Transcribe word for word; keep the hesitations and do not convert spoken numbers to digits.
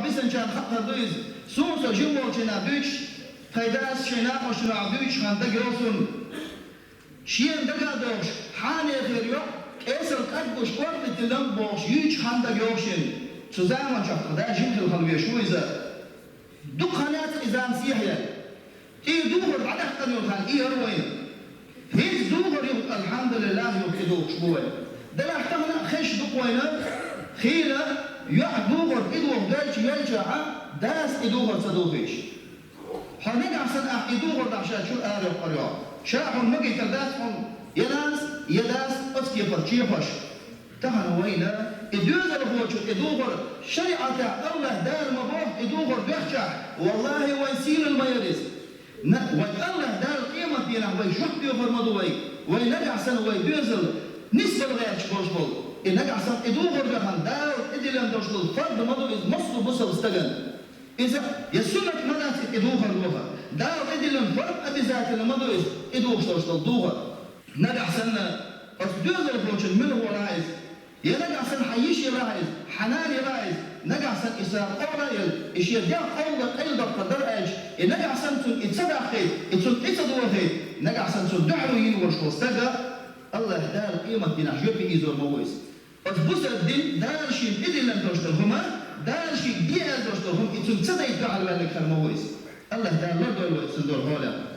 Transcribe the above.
Бисанчарна хаттар ду иза. Суна со жима волчу хенахь дуьйцуш, тхайн дас шайн накъосташна дуьйцуш хан дагайогӀу суна. Шена дагадогӀуш, хьанехера йоӀ, кӀесал кӀад гуш, кортан тӀе лам бохуш, юьйцуш хан дагайогӀу шена. Цу заманчохь тхан да жима хилла хала веш ву иза. Дукха хан яц и зама сехьаяьлла. И духар дӀадаьккхина йолу хан и яра вайна. ХӀинца духар юха, алхьамдулиллахӀ, юха и духуш бу вай. Делахь тахана а хезаш ду-кх вайна, хийла йоӀ духар и духу доьлча йоьлчахьа, дас и духар ца духийша. Хьо нагахь санна ахь и духар дахь ша чуьра ара йоккхур йоӀ. Ша хьуна магийтар дац хьуна, я нанас, я дас оцу кепара чехош. Тахана вайна и доьзалхочун и духар шариӀатехь АллахӀ Дала ма боху и духар доьхчахь, валлахӀи, вайн сийлалла ма яра иза. На, вайн АллахӀ Дала къематдийнахь вай жоп доьхур ма ду вай, вай нагахь санна вай доьзал нисбала гӀерташ болуш болу. И нагахь санна и духар доьхна Дала тӀедиллина долуш долу фард ма ду иза массо а бусалба стагана. Иза я суннат ма дац и духар доха. Дала тӀедиллина фард обязательно ма ду иза и духуш долуш долу духар. Нагахь санна оцу доьзалхочун мила вала иза, я нагахь санна хьан йиша елахь иза, хьан нана елахь иза, нагахь санна и сагӀа къовла а елла, и шен дегӀ къовла къайладоккхур дара аьлча, и нагахь санна цунна и ца даххийта, и цунна тӀе ца дохийта, нагахь санна цунна дуьхьало йина волуш волу стага, АллахӀ Дала къематдийнахь жоьпе ийзор ма ву иза. Оцу бусалба дин Дала шена тӀедиллина долуш долу хӀума, Дала шега де аьлла долуш долу хӀума и цунна ца дайта дуьхьал ваьлларг хир ма ву иза. АллахӀ Дала лардойла вай цундела хьолехь.